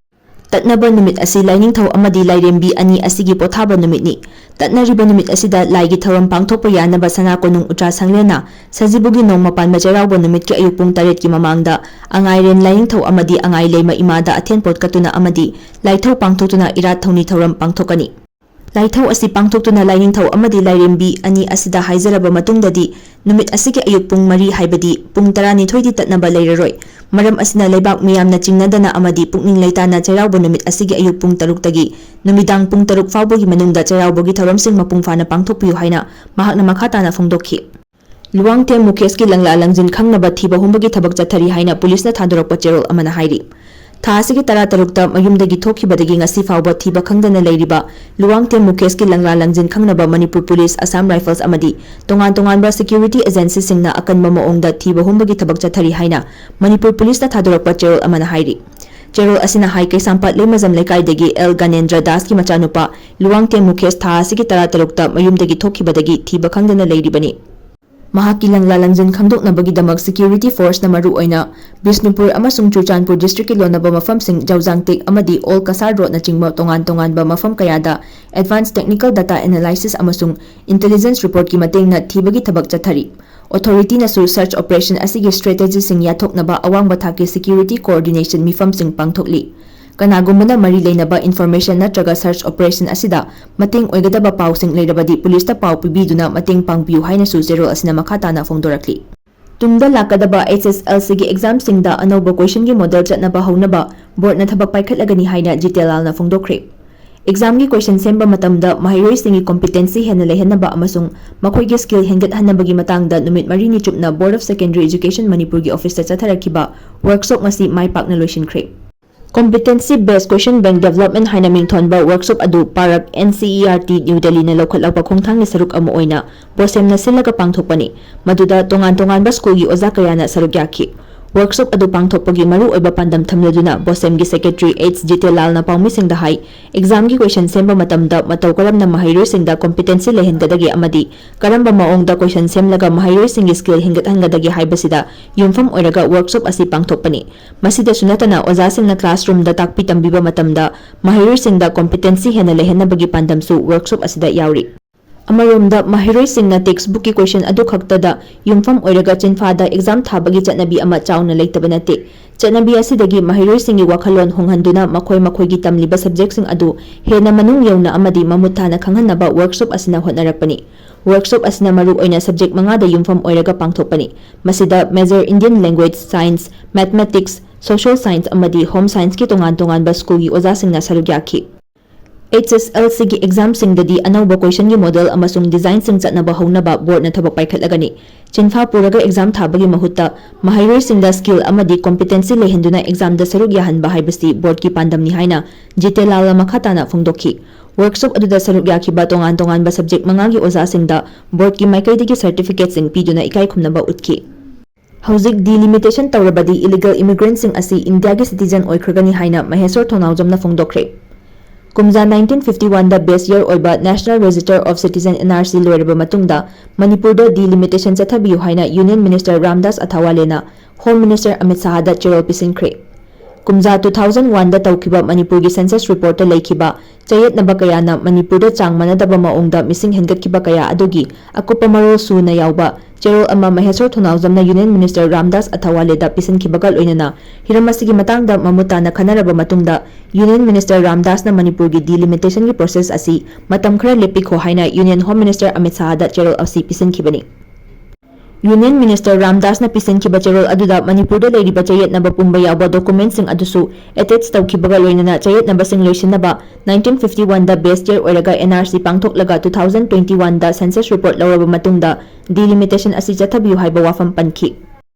ꯇꯠꯅꯕ ꯅꯨꯃꯤꯠ ꯑꯁꯤ ꯂꯥꯏꯅꯤꯡꯊꯧ ꯑꯃꯗꯤ ꯂꯥꯏꯔꯦꯝꯕꯤ ꯑꯅꯤ ꯑꯁꯤꯒꯤ ꯄꯣꯊꯥꯕ ꯅꯨꯃꯤꯠꯅꯤ꯫ ꯇꯠꯅꯔꯤꯕ ꯅꯨꯃꯤꯠ ꯑꯁꯤꯗ ꯂꯥꯏꯒꯤ ꯊꯧꯔꯝ ꯄꯥꯡꯊꯣꯛꯄ ꯌꯥꯅꯕ ꯁꯅꯥ ꯀꯣꯅꯨꯡ ꯎꯆꯥ ꯁꯪꯂꯦꯟꯅ ꯁꯖꯤꯕꯨꯒꯤ ꯅꯣꯡꯃ ꯄꯥꯟꯕ ꯆꯩꯔꯥꯎꯕ ꯅꯨꯃꯤꯠꯀꯤ ꯑꯌꯨꯛ ꯄꯨꯡ ꯇꯔꯦꯠꯀꯤ ꯃꯃꯥꯡꯗ ꯑꯉꯥꯏꯔꯦꯟ ꯂꯥꯏꯅꯤꯡꯊꯧ ꯑꯃꯗꯤ ꯑꯉꯥꯏ ꯂꯩꯃ ꯏꯃꯥꯗ ꯑꯊꯦꯟ ꯄꯣꯠ ꯀꯠꯇꯨꯅ ꯑꯃꯗꯤ ꯂꯥꯏꯊꯧ ꯄꯥꯡꯊꯣꯛꯇꯨꯅ ꯏꯔꯥꯠ ꯊꯧꯅꯤ ꯊꯧꯔꯝ ꯄꯥꯡꯊꯣꯛꯀꯅꯤ꯫ ꯂꯥꯏꯊꯧ ꯑꯁꯤ ꯄꯥꯡꯊꯣꯛꯇꯨꯅ ꯂꯥꯏꯅꯤꯡꯊꯧ ꯑꯃꯗꯤ ꯂꯥꯏꯔꯦꯝꯕꯤ ꯑꯅꯤ ꯑꯁꯤꯗ ꯍꯥꯏꯖꯔꯕ ꯃꯇꯨꯡꯗꯗꯤ ꯅꯨꯃꯤꯠ ꯑꯁꯤꯒꯤ ꯑꯌꯨꯛ ꯄꯨꯡ ꯃꯔꯤ, ꯍꯥꯏꯕꯗꯤ ꯄꯨꯡ ꯇꯔꯥꯅꯤꯊꯣꯏꯗꯤ ꯇꯠꯅꯕ ꯂꯩꯔꯔꯣꯏ꯫ ꯃꯔꯝ ꯑꯁꯤꯅ ꯂꯩꯕꯥꯛ ꯃꯤꯌꯥꯝꯅ ꯆꯤꯡꯅꯗꯅ ꯑꯃꯗꯤ ꯄꯨꯛꯅꯤꯡ ꯂꯩꯇꯥꯅ ꯆꯩꯔꯥꯎꯕ ꯅꯨꯃꯤꯠ ꯑꯁꯤꯒꯤ ꯑꯌꯨꯛ ꯄꯨꯡ ꯇꯔꯨꯛꯇꯒꯤ ꯅꯨꯃꯤꯗꯥꯡ ꯄꯨꯡ ꯇꯔꯨꯛ ꯐꯥꯎꯕꯒꯤ ꯃꯅꯨꯡꯗ ꯆꯩꯔꯥꯎꯕꯒꯤ ꯊꯧꯔꯝꯁꯤꯡ ꯃꯄꯨꯡ ꯐꯥꯅ ꯄꯥꯡꯊꯣꯛꯄꯤꯌꯨ ꯍꯥꯏꯅ ꯃꯍꯥꯛꯅ ꯃꯈꯥ ꯇꯥꯅ ꯐꯣꯡꯗꯣꯛꯈꯤ꯫ ꯂꯨꯋꯥꯡꯊꯦꯝ ꯃꯨꯀꯦꯁꯀꯤ ꯂꯪꯂꯥ ꯂꯪꯖꯤꯟ ꯈꯪꯅꯕ ꯊꯤꯕ ꯍꯨꯝꯕꯒꯤ ꯊꯕꯛ ꯆꯠꯊꯔꯤ ꯍꯥꯏꯅ ꯄꯨꯂꯤꯁꯅ ꯊꯥꯗꯣꯔꯛꯄ ꯆꯦꯔꯣꯜ ꯑꯃꯅ ꯍꯥꯏꯔꯤ꯫ ꯊꯥ ꯑꯁꯤꯒꯤ ꯇꯔꯥꯇꯔꯨꯛꯇ ꯃꯌꯨꯝꯗꯒꯤ ꯊꯣꯛꯈꯤꯕꯗꯒꯤ ꯉꯁꯤ ꯐꯥꯎꯕ ꯊꯤꯕ ꯈꯪꯗꯅ ꯂꯩꯔꯤꯕ ꯂꯨꯋꯥꯡꯊꯦꯝ ꯃꯨꯀꯦꯁꯀꯤ ꯂꯪꯂꯥ ꯂꯪꯖꯤꯟ ꯈꯪꯅꯕ ꯃꯅꯤꯄꯨꯔ ꯄꯨꯂꯤꯁ, ꯑꯁꯥꯝ ꯔꯥꯏꯐꯜꯁ ꯑꯃꯗꯤ ꯇꯣꯉꯥꯟ ꯇꯣꯉꯥꯟꯕ ꯁꯦꯀ꯭ꯌꯨꯔꯤꯇꯤ ꯑꯦꯖꯦꯟꯁꯤꯁꯤꯡꯅ ꯑꯀꯟꯕ ꯃꯑꯣꯡꯗ ꯊꯤꯕ ꯍꯨꯝꯕꯒꯤ ꯊꯕꯛ ꯆꯠꯊꯔꯤ ꯍꯥꯏꯅ ꯃꯅꯤꯄꯨꯔ ꯄꯨꯂꯤꯁꯅ ꯊꯥꯗꯣꯔꯛꯄ ꯆꯦꯔꯣꯜ ꯑꯃꯅ ꯍꯥꯏꯔꯤ꯫ ꯆꯦꯔꯣꯜ ꯑꯁꯤꯅ ꯍꯥꯏ, ꯀꯩꯁꯥꯝꯄꯥꯠ ꯂꯩꯃꯖꯝ ꯂꯩꯀꯥꯏꯗꯒꯤ ꯑꯦꯜ ꯒꯅꯦꯟꯗ꯭ꯔ ꯗꯥꯁꯀꯤ ꯃꯆꯥꯅꯨꯄꯥ ꯂꯨꯋꯥꯡꯊꯦꯝ ꯃꯨꯀꯦꯁ ꯊꯥ ꯑꯁꯤꯒꯤ ꯇꯔꯥꯇꯔꯨꯛꯇ ꯃꯌꯨꯝꯗꯒꯤ ꯊꯣꯛꯈꯤꯕꯗꯒꯤ ꯊꯤꯕ ꯈꯪꯗꯅ ꯂꯩꯔꯤꯕꯅꯤ꯫ ꯃꯍꯥꯛꯀꯤ ꯂꯪꯂꯥ ꯂꯪꯖꯤꯟ ꯈꯪꯗꯣꯛꯅꯕꯒꯤꯗꯃꯛ ꯁꯦꯀ꯭ꯌꯨꯔꯤꯇꯤ ꯐꯣꯔꯁꯅ ꯃꯔꯨꯑꯣꯏꯅ ꯕꯤꯁꯅꯨꯄꯨꯔ ꯑꯃꯁꯨꯡ ꯆꯨꯔꯆꯥꯟꯄꯨꯔ ꯗꯤꯁꯇ꯭ꯔꯤꯛꯀꯤ ꯂꯣꯟꯅꯕ ꯃꯐꯝꯁꯤꯡ, ꯖꯧꯖꯥꯡꯇꯦꯛ ꯑꯃꯗꯤ ꯑꯣꯜ ꯀꯁꯥꯔ ꯔꯣꯗꯅꯆꯤꯡꯕ ꯇꯣꯉꯥꯟ ꯇꯣꯉꯥꯟꯕ ꯃꯐꯝ ꯀꯌꯥꯗ advance technical data analysis ꯑꯃꯁꯨꯡ intelligence reportꯀꯤ ꯃꯇꯦꯡꯅ ꯊꯤꯕꯒꯤ ꯊꯕꯛ ꯆꯠꯊꯔꯤ꯫ ꯑꯣꯊꯣꯔꯤꯇꯤꯅꯁꯨ search operation ꯑꯁꯤꯒꯤ strategyꯁꯤꯡ ꯌꯥꯊꯣꯛꯅꯕ ꯑꯋꯥꯡꯕ ꯊꯥꯛꯀꯤ ꯁꯦꯀ꯭ꯌꯨꯔꯤꯇꯤ coordination ꯃꯤꯐꯝꯁꯤꯡ ꯄꯥꯡꯊꯣꯛꯂꯤ꯫ ꯀꯅꯥꯒꯨꯝꯕꯅ ꯃꯔꯤ ꯂꯩꯅꯕ information ꯅꯠꯇ꯭ꯔꯒ search operation ꯑꯁꯤꯗ ꯃꯇꯦꯡ ꯑꯣꯏꯒꯗꯕ ꯄꯥꯎꯁꯤꯡ ꯂꯩꯔꯕꯗꯤ ꯄꯨꯂꯤꯁꯇ ꯄꯥꯎ ꯄꯤꯕꯤꯗꯨꯅ ꯃꯇꯦꯡ ꯄꯥꯡꯕꯤꯌꯨ ꯍꯥꯏꯅꯁꯨ ꯆꯦꯔꯣꯜ ꯑꯁꯤꯅ ꯃꯈꯥ ꯇꯥꯅ ꯐꯣꯡꯗꯣꯔꯛꯂꯤ꯫ ꯇꯨꯡꯗ ꯂꯥꯛꯀꯗꯕ H S L Cꯒꯤ examꯁꯤꯡꯗ ꯑꯅꯧꯕ questionꯒꯤ model ꯆꯠꯅꯕ ꯍꯧꯅꯕ boardꯅ ꯊꯕꯛ ꯄꯥꯏꯈꯠꯂꯒꯅꯤ ꯍꯥꯏꯅ ꯖꯤꯇꯦꯟ ꯂꯥꯜꯅ ꯐꯣꯡꯗꯣꯛꯈ꯭ꯔꯦ꯫ Examꯒꯤ question ꯁꯦꯝꯕ ꯃꯇꯝꯗ ꯃꯍꯩꯔꯣꯏꯁꯤꯡꯒꯤ competency ꯍꯦꯟꯅ ꯂꯩꯍꯟꯅꯕ ꯑꯃꯁꯨꯡ ꯃꯈꯣꯏꯒꯤ skill ꯍꯦꯟꯒꯠꯍꯟꯅꯕꯒꯤ ꯃꯇꯥꯡꯗ ꯅꯨꯃꯤꯠ ꯃꯔꯤꯅꯤ ꯆꯨꯞꯅ Board of Secondary Education ꯃꯅꯤꯄꯨꯔꯒꯤ officeꯇ ꯆꯠꯊꯔꯛꯈꯤꯕ workshop ꯉꯁꯤ ꯃꯥꯏ ꯄꯥꯛꯅ ꯂꯣꯏꯁꯤꯟꯈ꯭ꯔꯦ꯫ Competency Based Question Bank Development ꯍꯥꯏꯅ ꯃꯤꯡꯊꯣꯟꯕ workshop ꯑꯗꯨ ꯄꯥꯔꯛ N C E R T new ꯗꯦꯜꯂꯤꯅ ꯂꯧꯈꯠꯂꯛꯄ ꯈꯣꯡꯊꯥꯡꯒꯤ ꯁꯔꯨꯛ ꯑꯃ ꯑꯣꯏꯅ ꯕꯣꯁꯦꯝꯅ ꯁꯤꯜꯂꯒ ꯄꯥꯡꯊꯣꯛꯄꯅꯤ꯫ ꯃꯗꯨꯗ ꯇꯣꯉꯥꯟ ꯇꯣꯉꯥꯟꯕ ꯁ꯭ꯀꯨꯜꯒꯤ ꯑꯣꯖꯥ ꯀꯌꯥꯅ ꯁꯔꯨꯛ ꯌꯥꯈꯤ꯫ Workshop ꯑꯗꯨ ꯄꯥꯡꯊꯣꯛꯄꯒꯤ ꯃꯔꯨꯑꯣꯏꯕ ꯄꯥꯟꯗꯝ ꯊꯝꯂꯗꯨꯅ ꯕꯣꯁꯦꯝꯒꯤ secretary H ꯖꯤꯇꯦꯟ ꯂꯥꯜꯅ ꯄꯥꯎꯃꯤꯁꯤꯡꯗ ꯍꯥꯏ, examꯒꯤ question ꯁꯦꯝꯕ ꯃꯇꯝꯗ ꯃꯇꯧ ꯀꯔꯝꯅ ꯃꯍꯩꯔꯣꯏꯁꯤꯡꯗ competency ꯂꯩꯍꯟꯒꯗꯒꯦ ꯑꯃꯗꯤ ꯀꯔꯝꯕ ꯃꯑꯣꯡꯗ question ꯁꯦꯝꯂꯒ ꯃꯍꯩꯔꯣꯏꯁꯤꯡꯒꯤ skill ꯍꯦꯟꯒꯠꯍꯟꯒꯗꯒꯦ ꯍꯥꯏꯕꯁꯤꯗ ꯌꯨꯝꯐꯝ ꯑꯣꯏꯔꯒ workshop ꯑꯁꯤ ꯄꯥꯡꯊꯣꯛꯄꯅꯤ꯫ ꯃꯁꯤꯗꯁꯨ ꯅꯠꯇꯅ ꯑꯣꯖꯥꯁꯤꯡꯅ classroomꯗ ꯇꯥꯛꯄꯤ ꯇꯝꯕꯤꯕ ꯃꯇꯝꯗ ꯃꯍꯩꯔꯣꯏꯁꯤꯡꯗ competency ꯍꯦꯟꯅ ꯂꯩꯍꯟꯅꯕꯒꯤ ꯄꯥꯟꯗꯝꯁꯨ workshop ꯑꯁꯤꯗ ꯌꯥꯎꯔꯤ꯫ ꯑꯃꯔꯣꯝꯗ, ꯃꯍꯩꯔꯣꯏꯁꯤꯡꯅ textbookꯀꯤ question ꯑꯗꯨ ꯈꯛꯇꯗ ꯌꯨꯝꯐꯝ ꯑꯣꯏꯔꯒ ꯆꯤꯟꯐꯥꯗ exam ꯊꯥꯕꯒꯤ ꯆꯠꯅꯕꯤ ꯑꯃ ꯆꯥꯎꯅ ꯂꯩꯇꯕ ꯅꯠꯇꯦ꯫ ꯆꯠꯅꯕꯤ ꯑꯁꯤꯗꯒꯤ ꯃꯍꯩꯔꯣꯏꯁꯤꯡꯒꯤ ꯋꯥꯈꯜꯂꯣꯟ ꯍꯣꯡꯍꯟꯗꯨꯅ ꯃꯈꯣꯏ ꯃꯈꯣꯏꯒꯤ ꯇꯝꯂꯤꯕ subjectꯁꯤꯡ ꯑꯗꯨ ꯍꯦꯟꯅ ꯃꯅꯨꯡ ꯌꯧꯅ ꯑꯃꯗꯤ ꯃꯃꯨꯠ ꯇꯥꯅ ꯈꯪꯍꯟꯅꯕ workshop ꯑꯁꯤꯅ ꯍꯣꯠꯅꯔꯛꯄꯅꯤ꯫ Workshop ꯑꯁꯤꯅ ꯃꯔꯨꯑꯣꯏꯅ subject ꯃꯉꯥꯗ ꯌꯨꯝꯐꯝ ꯑꯣꯏꯔꯒ ꯄꯥꯡꯊꯣꯛꯄꯅꯤ꯫ ꯃꯁꯤꯗ major Indian language, science, mathematics, social science ꯑꯃꯗꯤ home scienceꯀꯤ ꯇꯣꯉꯥꯟ ꯇꯣꯉꯥꯟꯕ ꯁ꯭ꯀꯨꯜꯒꯤ ꯑꯣꯖꯥꯁꯤꯡꯅ ꯁꯔꯨꯛ ꯌꯥꯈꯤ꯫ H S L C ꯒꯤ exam ꯁꯤꯡꯗꯗꯤ ꯑꯅꯧꯕ question ꯒꯤ model ꯑꯃꯁꯨꯡ design ꯁꯤꯡ ꯆꯠꯅꯕ ꯍꯧꯅꯕ board ꯅ ꯊꯕꯛ ꯄꯥꯏꯈꯠꯂꯒꯅꯤ꯫ ꯆꯤꯟꯐꯥ ꯄꯨꯔꯒ exam ꯊꯥꯕꯒꯤ ꯃꯍꯨꯠꯇ ꯃꯍꯩꯔꯣꯏꯁꯤꯡꯗ skill ꯑꯃꯗꯤ competency ꯂꯩꯍꯟꯗꯨꯅ exam ꯗ ꯁꯔꯨꯛ ꯌꯥꯍꯟꯕ ꯍꯥꯏꯕꯁꯤ board ꯀꯤ ꯄꯥꯟꯗꯝꯅꯤ ꯍꯥꯏꯅ ꯖꯤꯇꯦꯂꯥꯜꯅ ꯃꯈꯥ ꯇꯥꯅ ꯐꯣꯡꯗꯣꯛꯈꯤ꯫ Workshop ꯑꯗꯨꯗ ꯁꯔꯨꯛ ꯌꯥꯈꯤꯕ ꯇꯣꯉꯥꯟ ꯇꯣꯉꯥꯟꯕ subject ꯃꯉꯥꯒꯤ ꯑꯣꯖꯥꯁꯤꯡꯗ board ꯀꯤ ꯃꯥꯏꯀꯩꯗꯒꯤ certificate ꯁꯤꯡ ꯄꯤꯗꯨꯅ ꯏꯀꯥꯏ ꯈꯨꯝꯅꯕ ꯎꯠꯈꯤ꯫ ꯍꯧꯖꯤꯛ delimitation ꯇꯧꯔꯕꯗꯤ illegal immigrant ꯁꯤꯡ ꯑꯁꯤ ꯏꯟꯗꯤꯌꯥꯒꯤ citizen ꯑꯣꯏꯈ꯭ꯔꯒꯅꯤ ꯍꯥꯏꯅ ꯃꯍꯦꯁꯣꯔ ꯊꯣꯡꯅꯥꯎꯖꯝꯅ ꯐꯣꯡꯗꯣꯛꯈ꯭ꯔꯦ꯫ ꯀꯨꯝꯖꯥ nineteen fifty one ꯗ base year ꯑꯣꯏꯕ National Register of Citizen, N R C, ꯂꯣꯏꯔꯕ ꯃꯇꯨꯡꯗ ꯃꯅꯤꯄꯨꯔꯗ delimitation ꯆꯠꯊꯕꯤꯌꯨ ꯍꯥꯏꯅ Union Minister Ramdas ꯑꯊꯥꯋꯥꯂꯦꯅ Home Minister Amit ꯁꯥꯍꯗ ꯆꯦꯔꯣꯜ ꯄꯤꯁꯤꯟꯈ꯭ꯔꯦ꯫ ꯀꯨꯝꯖꯥ two thousand one ꯗ ꯇꯧꯈꯤꯕ ꯃꯅꯤꯄꯨꯔꯒꯤ census report ꯇ ꯂꯩꯈꯤꯕ ꯆꯌꯦꯠꯅꯕ ꯀꯌꯥꯅ ꯃꯅꯤꯄꯨꯔꯗ ꯆꯥꯡ ꯃꯥꯟꯅꯗꯕ ꯃꯑꯣꯡꯗ ꯃꯤꯁꯤꯡ ꯍꯦꯟꯒꯠꯈꯤꯕ ꯀꯌꯥ ꯑꯗꯨꯒꯤ ꯑꯀꯨꯞꯄ ꯃꯔꯣꯜ ꯁꯨꯅ ꯌꯥꯎꯕ ꯆꯦꯔꯣꯜ ꯑꯃ ꯃꯍꯦꯁꯣꯔ ꯊꯣꯡꯅꯥꯎꯖꯝꯅ Union Minister ꯔꯥꯝꯗꯥꯁ ꯑꯊꯥꯋꯥꯂꯦꯗ ꯄꯤꯁꯤꯟꯈꯤꯕꯒ ꯂꯣꯏꯅꯅ ꯍꯤꯔꯝ ꯑꯁꯤꯒꯤ ꯃꯇꯥꯡꯗ ꯃꯃꯨꯠ ꯇꯥꯅ ꯈꯟꯅꯔꯕ ꯃꯇꯨꯡꯗ Union Minister ꯔꯥꯝꯗꯥꯁꯅ ꯃꯅꯤꯄꯨꯔꯒꯤ delimitation ꯒꯤ process ꯑꯁꯤ ꯃꯇꯝ ꯈꯔ ꯂꯦꯞꯄꯤꯈꯣ ꯍꯥꯏꯅ Union Home Minister ꯑꯃꯤꯠ ꯁꯥꯍꯗ ꯆꯦꯔꯣꯜ ꯑꯁꯤ ꯄꯤꯁꯤꯟꯈꯤꯕꯅꯤ꯫ Union Minister ꯔꯥꯝꯗꯥꯁꯅ ꯄꯤꯁꯤꯟꯈꯤꯕ ꯆꯦꯔꯣꯜ ꯑꯗꯨꯗ ꯃꯅꯤꯄꯨꯔꯗ ꯂꯩꯔꯤꯕ ꯆꯌꯦꯠꯅꯕ ꯄꯨꯝꯕ ꯌꯥꯎꯕ document ꯁꯤꯡ ꯑꯗꯨꯁꯨ attach ꯇꯧꯈꯤꯕꯒ ꯂꯣꯏꯅꯅ ꯆꯌꯦꯠꯅꯕꯁꯤꯡ ꯂꯣꯏꯁꯤꯟꯅꯕ nineteen fifty one ꯗ base year ꯑꯣꯏꯔꯒ N R C ꯄꯥꯡꯊꯣꯛꯂꯒ two thousand twenty one ꯗ census report ꯂꯧꯔꯕ ꯃꯇꯨꯡꯗ delimitation ꯑꯁꯤ ꯆꯠꯊꯕꯤꯌꯨ ꯍꯥꯏꯕ ꯋꯥꯐꯝ ꯄꯟꯈꯤ꯫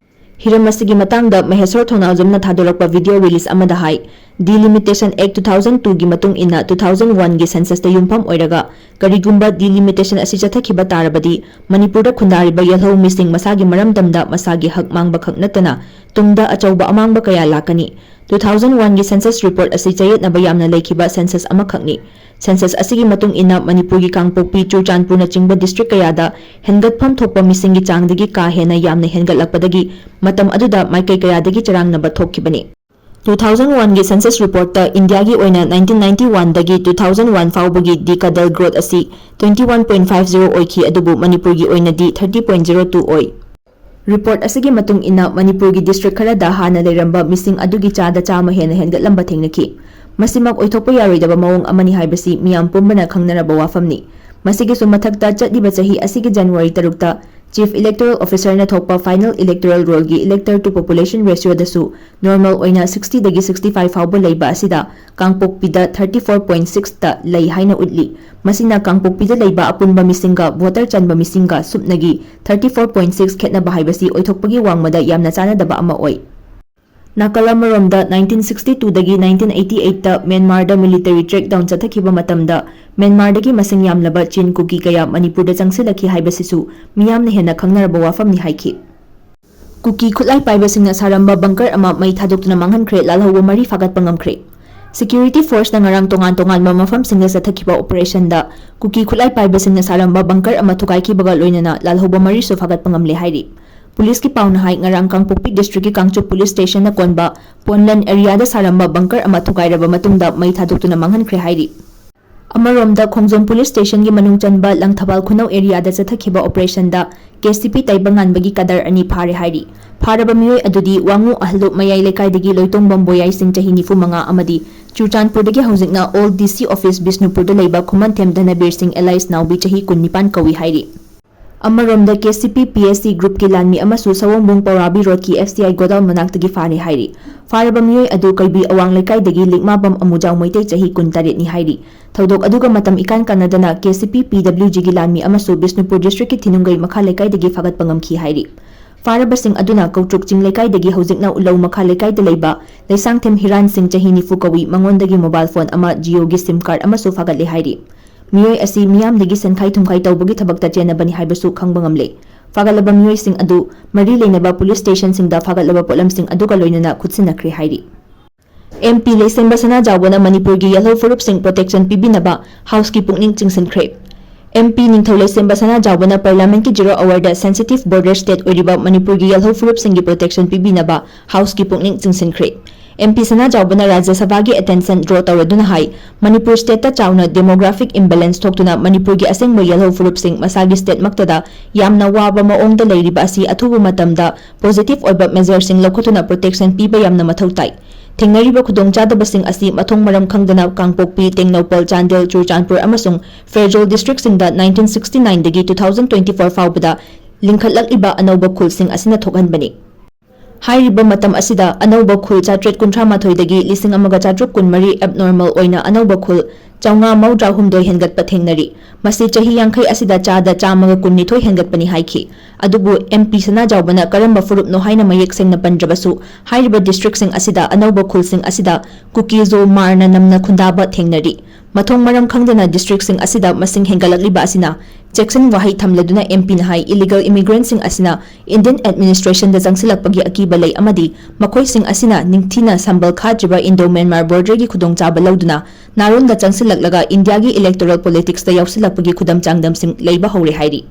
ꯍꯤꯔꯝ ꯑꯁꯤꯒꯤ ꯃꯇꯥꯡꯗ ꯃꯍꯦꯁꯣꯔ ꯊꯣꯡꯅꯥꯎꯖꯝꯅ ꯊꯥꯗꯣꯔꯛꯄ video release ꯑꯃꯗ ꯍꯥꯏ, Delimitation Act two thousand two ꯒꯤ ꯃꯇꯨꯡ ꯏꯟꯅ two thousand one ꯒꯤ census ꯇ ꯌꯨꯝꯐꯝ ꯑꯣꯏꯔꯒ ꯀꯔꯤꯒꯨꯝꯕ delimitation ꯑꯁꯤ ꯆꯠꯊꯈꯤꯕ ꯇꯥꯔꯕꯗꯤ ꯃꯅꯤꯄꯨꯔꯗ ꯈꯨꯟꯗꯥꯔꯤꯕ ꯌꯦꯜꯍꯧ ꯃꯤꯁꯤꯡ ꯃꯁꯥꯒꯤ ꯃꯔꯝꯗꯝꯗ ꯃꯁꯥꯒꯤ ꯍꯛ ꯃꯥꯡꯕ ꯈꯛ ꯅꯠꯇꯅ ꯇꯨꯡꯗ ꯑꯆꯧꯕ ꯑꯃꯥꯡꯕ ꯀꯌꯥ ꯂꯥꯛꯀꯅꯤ꯫ Two thousand one ꯒꯤ census report ꯑꯁꯤ ꯆꯌꯦꯠꯅꯕ ꯌꯥꯝꯅ ꯂꯩꯈꯤꯕ census ꯑꯃꯈꯛꯅꯤ꯫ Census ꯑꯁꯤꯒꯤ ꯃꯇꯨꯡ ꯏꯟꯅ ꯃꯅꯤꯄꯨꯔꯒꯤ ꯀꯥꯡꯄꯣꯛꯄꯤ, ꯆꯨꯔꯆꯥꯟꯄꯨꯔꯅꯆꯤꯡꯕ district ꯀꯌꯥꯗ ꯍꯦꯟꯒꯠꯐꯝ ꯊꯣꯛꯄ ꯃꯤꯁꯤꯡꯒꯤ ꯆꯥꯡꯗꯒꯤ ꯀꯥ ꯍꯦꯟꯅ ꯌꯥꯝꯅ ꯍꯦꯟꯒꯠꯂꯛꯄꯗꯒꯤ ꯃꯇꯝ ꯑꯗꯨꯗ ꯃꯥꯏꯀꯩ ꯀꯌꯥꯗꯒꯤ ꯆꯔꯥꯡꯅꯕ ꯊꯣꯛꯈꯤꯕꯅꯤ꯫ Two thousand one ꯒꯤ census report ꯇ ꯏꯟꯗꯤꯌꯥꯒꯤ ꯑꯣꯏꯅ nineteen ninety one ꯗꯒꯤ two thousand one ꯐꯥꯎꯕꯒꯤ decadal growth ꯑꯁꯤ twenty one point five zero ꯑꯣꯏꯈꯤ, ꯑꯗꯨꯕꯨ ꯃꯅꯤꯄꯨꯔꯒꯤ ꯑꯣꯏꯅꯗꯤ thirty point zero two ꯑꯣꯏ꯫ Report ꯑꯁꯤꯒꯤ ꯃꯇꯨꯡ ꯏꯟꯅ ꯃꯅꯤꯄꯨꯔꯒꯤ district ꯈꯔꯗ ꯍꯥꯟꯅ ꯂꯩꯔꯝꯕ ꯃꯤꯁꯤꯡ ꯑꯗꯨꯒꯤ ꯆꯥꯗ ꯆꯥꯝꯃ ꯍꯦꯟꯅ ꯍꯦꯟꯒꯠꯂꯝꯕ ꯊꯦꯡꯅꯈꯤ꯫ ꯃꯁꯤꯃꯛ ꯑꯣꯏꯊꯣꯛꯄ ꯌꯥꯔꯣꯏꯗꯕ ꯃꯑꯣꯡ ꯑꯃꯅꯤ ꯍꯥꯏꯕꯁꯤ ꯃꯤꯌꯥꯝ ꯄꯨꯝꯕꯅ ꯈꯪꯅꯔꯕ ꯋꯥꯐꯝꯅꯤ꯫ ꯃꯁꯤꯒꯤꯁꯨ ꯃꯊꯛꯇ, ꯆꯠꯂꯤꯕ ꯆꯍꯤ ꯑꯁꯤꯒꯤ January ꯇꯔꯨꯛꯇ Chief Electoral Officerꯅ ꯊꯣꯛꯄ final electoral rollꯒꯤ elector to population ratioꯗꯁꯨ normal ꯑꯣꯏꯅ sixtyꯗꯒꯤ sixty five ꯐꯥꯎꯕ ꯂꯩꯕ ꯑꯁꯤꯗ ꯀꯥꯡꯄꯣꯛꯄꯤꯗ thirty four point sixꯇ ꯂꯩ ꯍꯥꯏꯅ ꯎꯠꯂꯤ꯫ ꯃꯁꯤꯅ ꯀꯥꯡꯄꯣꯛꯄꯤꯗ ꯂꯩꯕ ꯑꯄꯨꯟꯕ ꯃꯤꯁꯤꯡꯒ voter ꯆꯟꯕ ꯃꯤꯁꯤꯡꯒ ꯁꯨꯞꯅꯒꯤ thirty four point six ꯈꯦꯠꯅꯕ ꯍꯥꯏꯕꯁꯤ ꯑꯣꯏꯊꯣꯛꯄꯒꯤ ꯋꯥꯡꯃꯗ ꯌꯥꯝꯅ ꯆꯥꯟꯅꯗꯕ ꯑꯃ ꯑꯣꯏ꯫ ꯅꯥꯀꯜ ꯑꯃꯔꯣꯝꯗ, nineteen sixty twoꯗꯒꯤ nineteen eighty eightꯇ ꯃ꯭ꯌꯥꯟꯃꯥꯔꯗ military crackdown ꯆꯠꯊꯈꯤꯕ ꯃꯇꯝꯗ ꯃ꯭ꯌꯥꯟꯃꯥꯔꯗꯒꯤ ꯃꯁꯤꯡ ꯌꯥꯝꯂꯕ ꯆꯤꯟ ꯀꯨꯀꯤ ꯀꯌꯥ ꯃꯅꯤꯄꯨꯔꯗ ꯆꯪꯁꯤꯜꯂꯛꯈꯤ ꯍꯥꯏꯕꯁꯤꯁꯨ ꯃꯤꯌꯥꯝꯅ ꯍꯦꯟꯅ ꯈꯪꯅꯔꯕ ꯋꯥꯐꯝꯅꯤ ꯍꯥꯏꯈꯤ꯫ ꯀꯨꯀꯤ ꯈꯨꯠꯂꯥꯏ ꯄꯥꯏꯕꯁꯤꯡꯅ ꯁꯥꯔꯝꯕ bunker ꯑꯃ ꯃꯩ ꯊꯥꯗꯣꯛꯇꯨꯅ ꯃꯥꯡꯍꯟꯈ꯭ꯔꯦ, ꯂꯥꯜꯍꯧꯕ ꯃꯔꯤ ꯐꯥꯒꯠꯄ ꯉꯝꯈ꯭ꯔꯦ꯫ Security forceꯅ ꯉꯔꯥꯡ ꯇꯣꯉꯥꯟ ꯇꯣꯉꯥꯟꯕ ꯃꯐꯝꯁꯤꯡꯗ ꯆꯠꯊꯈꯤꯕ operationꯗ ꯀꯨꯀꯤ ꯈꯨꯠꯂꯥꯏ ꯄꯥꯏꯕꯁꯤꯡꯅ ꯁꯥꯔꯝꯕ bunker ꯑꯃ ꯊꯨꯒꯥꯏꯈꯤꯕꯒ ꯂꯣꯏꯅꯅ ꯂꯥꯜꯍꯧꯕ ꯃꯔꯤꯁꯨ ꯐꯥꯒꯠꯄ ꯉꯝꯂꯦ ꯍꯥꯏꯔꯤ꯫ ꯄꯨꯂꯤꯁꯀꯤ ꯄꯥꯎꯅ ꯍꯥꯏ, ꯉꯔꯥꯡ ꯀꯥꯡꯄꯣꯛꯄꯤ districtꯀꯤ ꯀꯥꯡꯆꯨꯞ police stationꯅ ꯀꯣꯟꯕ ꯄꯣꯟꯂꯟ areaꯗ ꯁꯥꯔꯝꯕ bunker ꯑꯃ ꯊꯨꯒꯥꯏꯔꯕ ꯃꯇꯨꯡꯗ ꯃꯩ ꯊꯥꯗꯣꯛꯇꯨꯅ ꯃꯥꯡꯍꯟꯈ꯭ꯔꯦ ꯍꯥꯏꯔꯤ꯫ ꯑꯃꯔꯣꯝꯗ, ꯈꯣꯡꯖꯣꯝ police stationꯒꯤ ꯃꯅꯨꯡ ꯆꯟꯕ ꯂꯪꯊꯕꯥꯜ ꯈꯨꯅꯧ areaꯗ ꯆꯠꯊꯈꯤꯕ operationꯗ KCP ꯇꯥꯏꯕꯪꯉꯥꯟꯕꯒꯤ cadre ꯑꯅꯤ ꯐꯥꯔꯦ ꯍꯥꯏꯔꯤ꯫ ꯐꯥꯔꯕ ꯃꯤꯑꯣꯏ ꯑꯗꯨꯗꯤ ꯋꯥꯉꯨ ꯑꯍꯂꯨꯞ ꯃꯌꯥꯏ ꯂꯩꯀꯥꯏꯗꯒꯤ ꯂꯣꯏꯇꯣꯡꯕꯝ ꯕꯣꯌꯥꯏ ꯁꯤꯡ ꯆꯍꯤ ꯅꯤꯐꯨ ꯃꯉꯥ ꯑꯃꯗꯤ ꯆꯨꯔꯆꯥꯟꯄꯨꯔꯗꯒꯤ ꯍꯧꯖꯤꯛꯅ old DC office ꯕꯤꯁꯅꯨꯄꯨꯔꯗ ꯂꯩꯕ ꯈꯨꯃꯟꯊꯦꯝ ꯙꯅꯕꯤꯔ ꯁꯤꯡ alias ꯅꯥꯎꯕꯤ ꯆꯍꯤ ꯀꯨꯟꯅꯤꯄꯥꯟ ꯀꯧꯏ ꯍꯥꯏꯔꯤ꯫ ꯑꯃꯔꯣꯝꯗ, KCP PSC groupꯀꯤ ꯂꯥꯟꯃꯤ ꯑꯃꯁꯨ ꯁꯑꯣꯝꯕꯨꯡ ꯄꯧꯔꯥꯕꯤ roadꯀꯤ FCI godown ꯃꯅꯥꯛꯇꯒꯤ ꯐꯥꯔꯦ ꯍꯥꯏꯔꯤ꯫ ꯐꯥꯔꯕ ꯃꯤꯑꯣꯏ ꯑꯗꯨ ꯀꯩꯕꯤ ꯑꯋꯥꯡ ꯂꯩꯀꯥꯏꯗꯒꯤ ꯂꯤꯛꯃꯥꯕꯝ ꯑꯃꯨꯖꯥꯎ ꯃꯩꯇꯩ ꯆꯍꯤ ꯀꯨꯟꯇꯔꯦꯠꯅꯤ ꯍꯥꯏꯔꯤ꯫ ꯊꯧꯗꯣꯛ ꯑꯗꯨꯒ ꯃꯇꯝ ꯏꯀꯥꯟ ꯀꯥꯟꯅꯗꯅ KCP PWGꯒꯤ ꯂꯥꯟꯃꯤ ꯑꯃꯁꯨ ꯕꯤꯁꯅꯨꯄꯨꯔ districtꯀꯤ ꯊꯤꯅꯨꯡꯒꯩ ꯃꯈꯥ ꯂꯩꯀꯥꯏꯗꯒꯤ ꯐꯥꯒꯠꯄ ꯉꯝꯈꯤ ꯍꯥꯏꯔꯤ꯫ ꯐꯥꯔꯕꯁꯤꯡ ꯑꯗꯨꯅ ꯀꯧꯇ꯭ꯔꯨꯛ ꯆꯤꯡ ꯂꯩꯀꯥꯏꯗꯒꯤ ꯍꯧꯖꯤꯛꯅ ꯎꯂꯧ ꯃꯈꯥ ꯂꯩꯀꯥꯏꯗ ꯂꯩꯕ ꯂꯩꯁꯥꯡꯊꯦꯝ ꯍꯤꯔꯥꯟ ꯁꯤꯡ ꯆꯍꯤ ꯅꯤꯐꯨ ꯀꯧꯏ, ꯃꯉꯣꯟꯗꯒꯤ mobile phone ꯑꯃ Jioꯒꯤ SIM card ꯑꯃꯁꯨ ꯐꯥꯒꯠꯂꯦ ꯍꯥꯏꯔꯤ꯫ ꯃꯤꯑꯣꯏ ꯑꯁꯤ ꯃꯤꯌꯥꯝꯗꯒꯤ ꯁꯦꯟꯈꯥꯏ ꯊꯨꯝꯈꯥꯏ ꯇꯧꯕꯒꯤ ꯊꯕꯛꯇ ꯆꯦꯟꯅꯕꯅꯤ ꯍꯥꯏꯕꯁꯨ ꯈꯪꯕ ꯉꯝꯂꯦ꯫ ꯐꯥꯒꯠꯂꯕ ꯃꯤꯑꯣꯏꯁꯤꯡ ꯑꯗꯨ ꯃꯔꯤ ꯂꯩꯅꯕ police stationꯁꯤꯡꯗ ꯐꯥꯒꯠꯂꯕ ꯄꯣꯠꯂꯝꯁꯤꯡ ꯑꯗꯨꯒ ꯂꯣꯏꯅꯅ ꯈꯨꯠꯁꯤꯟꯅꯈ꯭ꯔꯦ ꯍꯥꯏꯔꯤ꯫ MP ꯂꯩꯁꯦꯝꯕ ꯁꯅꯥꯖꯥꯎꯕꯅ ꯃꯅꯤꯄꯨꯔꯒꯤ ꯌꯦꯜꯍꯧ ꯐꯨꯔꯨꯞꯁꯤꯡ protection ꯄꯤꯕꯤꯅꯕ Houseꯀꯤ ꯄꯨꯛꯅꯤꯡ ꯆꯤꯡꯁꯤꯟꯈ꯭ꯔꯦ꯫ MP ꯅꯤꯡꯊꯧ ꯂꯩꯁꯦꯝꯕ ꯁꯅꯥꯖꯥꯎꯕꯅ Parliamentꯀꯤ zero hourꯗ sensitive border state ꯑꯣꯏꯔꯤꯕ ꯃꯅꯤꯄꯨꯔꯒꯤ ꯌꯦꯜꯍꯧ ꯐꯨꯔꯨꯞꯁꯤꯡꯒꯤ protection ꯄꯤꯕꯤꯅꯕ Houseꯀꯤ ꯄꯨꯛꯅꯤꯡ ꯆꯤꯡꯁꯤꯟꯈ꯭ꯔꯦ꯫ MP ꯁꯅꯥꯖꯥꯎꯕꯅ ꯔꯥꯖ꯭ꯌ ꯁꯚꯥꯒꯤ attention draw ꯇꯧꯔꯗꯨꯅ ꯍꯥꯏ, ꯃꯅꯤꯄꯨꯔ stateꯇ ꯆꯥꯎꯅ demographic imbalance ꯊꯣꯛꯇꯨꯅ ꯃꯅꯤꯄꯨꯔꯒꯤ ꯑꯁꯦꯡꯕ ꯌꯦꯜꯍꯧ ꯐꯨꯔꯨꯞꯁꯤꯡ ꯃꯁꯥꯒꯤ stateꯃꯛꯇꯗ ꯌꯥꯝꯅ ꯋꯥꯕ ꯃꯑꯣꯡꯗ ꯂꯩꯔꯤꯕ ꯑꯁꯤ ꯑꯊꯨꯕ ꯃꯇꯝꯗ positive ꯑꯣꯏꯕ measureꯁꯤꯡ ꯂꯧꯈꯠꯇꯨꯅ protection ꯄꯤꯕ ꯌꯥꯝꯅ ꯃꯊꯧ ꯇꯥꯏ꯫ ꯊꯦꯡꯅꯔꯤꯕ ꯈꯨꯗꯣꯡꯆꯥꯗꯕꯁꯤꯡ ꯑꯁꯤ ꯃꯊꯣꯡ ꯃꯔꯝ ꯈꯪꯗꯅ ꯀꯥꯡꯄꯣꯛꯄꯤ, ꯇꯦꯡꯅꯧꯄꯜ, ꯆꯥꯟꯗꯦꯜ, ꯆꯨꯔꯆꯥꯟꯄꯨꯔ ꯑꯃꯁꯨꯡ Pherzawl districtꯁꯤꯡꯗ nineteen sixty nineꯗꯒꯤ two thousand twenty four ꯐꯥꯎꯕꯗ ꯂꯤꯡꯈꯠꯂꯛꯂꯤꯕ ꯑꯅꯧꯕ ꯈꯨꯜꯁꯤꯡ ꯑꯁꯤꯅ ꯊꯣꯛꯍꯟꯕꯅꯤ꯫ ꯍꯥꯏꯔꯤꯕ ꯃꯇꯝ ꯑꯁꯤꯗ ꯑꯅꯧꯕ ꯈꯨꯜ ꯆꯥꯇ꯭ꯔꯦꯠ ꯀꯨꯟꯊ꯭ꯔꯥ ꯃꯥꯊꯣꯏꯗꯒꯤ ꯂꯤꯁꯤꯡ ꯑꯃꯒ ꯆꯥꯇ꯭ꯔꯨꯛ ꯀꯨꯟꯃꯔꯤ abnormal ꯑꯣꯏꯅ ꯑꯅꯧꯕ ꯈꯨꯜ ꯆꯥꯝꯃꯉꯥ ꯃꯧꯗ꯭ꯔꯥ ꯍꯨꯝꯗꯣꯏ ꯍꯦꯟꯒꯠꯄ ꯊꯦꯡꯅꯔꯤ꯫ ꯃꯁꯤ ꯆꯍꯤ ꯌꯥꯡꯈꯩ ꯑꯁꯤꯗ ꯆꯥꯗ ꯆꯥꯝꯃꯒ ꯀꯨꯟꯅꯤꯊꯣꯏ ꯍꯦꯟꯒꯠꯄꯅꯤ ꯍꯥꯏꯈꯤ꯫ ꯑꯗꯨꯕꯨ MP ꯁꯅꯥꯖꯥꯎꯕꯅ ꯀꯔꯝꯕ ꯐꯨꯔꯨꯞꯅꯣ ꯍꯥꯏꯅ ꯃꯌꯦꯛ ꯁꯦꯡꯅ ꯄꯟꯗ꯭ꯔꯕꯁꯨ, ꯍꯥꯏꯔꯤꯕ districtꯁꯤꯡ ꯑꯁꯤꯗ ꯑꯅꯧꯕ ꯈꯨꯜꯁꯤꯡ ꯑꯁꯤꯗ ꯀꯨꯀꯤꯖꯣ ꯃꯥꯔꯅ ꯅꯝꯅ ꯈꯨꯟꯗꯥꯕ ꯊꯦꯡꯅꯔꯤ꯫ ꯃꯊꯣꯡ ꯃꯔꯝ ꯈꯪꯗꯅ districtꯁꯤꯡ ꯑꯁꯤꯗ ꯃꯁꯤꯡ ꯍꯦꯟꯒꯠꯂꯛꯂꯤꯕ ꯑꯁꯤꯅ ꯆꯦꯛꯁꯤꯟ ꯋꯥꯍꯩ ꯊꯝꯂꯗꯨꯅ MPꯅ ꯍꯥꯏ, illegal immigrantꯁꯤꯡ ꯑꯁꯤꯅ Indian administrationꯗ ꯆꯪꯁꯤꯜꯂꯛꯄꯒꯤ ꯑꯀꯤꯕ ꯂꯩ ꯑꯃꯗꯤ ꯃꯈꯣꯏꯁꯤꯡ ꯑꯁꯤꯅ ꯅꯤꯡꯊꯤꯅ ꯁꯝꯕꯜ ꯈꯥꯗ꯭ꯔꯤꯕ Indo-Myanmar borderꯒꯤ ꯈꯨꯗꯣꯡꯆꯥꯕ ꯂꯧꯗꯨꯅ ꯅꯥꯔꯣꯟꯗ ꯆꯪꯁꯤꯜꯂꯛꯂꯒ ꯏꯟꯗꯤꯌꯥꯒꯤ electoral politicsꯇ ꯌꯥꯎꯁꯤꯜꯂꯛꯄꯒꯤ ꯈꯨꯗꯝ ꯆꯥꯡꯗꯝꯁꯤꯡ ꯂꯩꯕ ꯍꯧꯔꯦ ꯍꯥꯏꯔꯤ꯫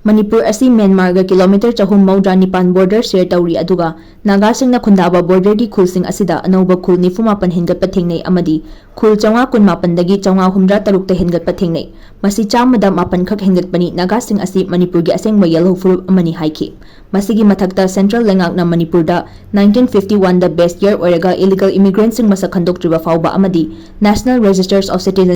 ꯃꯅꯤꯄꯨꯔ ꯑꯁꯤ ꯃ꯭ꯌꯥꯟꯃꯥꯔꯒ kilometre ꯆꯍꯨꯝ ꯃꯧꯗ꯭ꯔꯥ ꯅꯤꯄꯥꯟ border share ꯇꯧꯔꯤ, ꯑꯗꯨꯒ ꯅꯥꯒꯥꯁꯤꯡꯅ ꯈꯨꯟꯗꯥꯕ borderꯒꯤ ꯈꯨꯜꯁꯤꯡ ꯑꯁꯤꯗ ꯑꯅꯧꯕ ꯈꯨꯜ ꯅꯤꯐꯨ ꯃꯥꯄꯟ ꯍꯦꯟꯒꯠꯄ ꯊꯦꯡꯅꯩ ꯑꯃꯗꯤ ꯈꯨꯜ ꯆꯥꯝꯃꯉꯥ ꯀꯨꯟ ꯃꯥꯄꯟꯗꯒꯤ ꯆꯥꯝꯃꯉꯥ ꯍꯨꯝꯗ꯭ꯔꯥ ꯇꯔꯨꯛꯇ ꯍꯦꯟꯒꯠꯄ ꯊꯦꯡꯅꯩ꯫ ꯃꯁꯤ ꯆꯥꯝꯃꯗ ꯃꯥꯄꯟ ꯈꯛ ꯍꯦꯟꯒꯠꯄꯅꯤ꯫ ꯅꯥꯒꯥꯁꯤꯡ ꯑꯁꯤ ꯃꯅꯤꯄꯨꯔꯒꯤ ꯑꯁꯦꯡꯕ ꯌꯦꯜꯍꯧ ꯐꯨꯔꯨꯞ ꯑꯃꯅꯤ ꯍꯥꯏꯈꯤ꯫ ꯃꯁꯤꯒꯤ ꯃꯊꯛꯇ central ꯂꯩꯉꯥꯛꯅ ꯃꯅꯤꯄꯨꯔꯗ nineteen fifty oneꯗ best year ꯑꯣꯏꯔꯒ illegal immigrantꯁꯤꯡ ꯃꯁꯛ ꯈꯪꯗꯣꯛꯇ꯭ꯔꯤꯕ ꯐꯥꯎꯕ ꯑꯃꯗꯤ National Registers of Citizen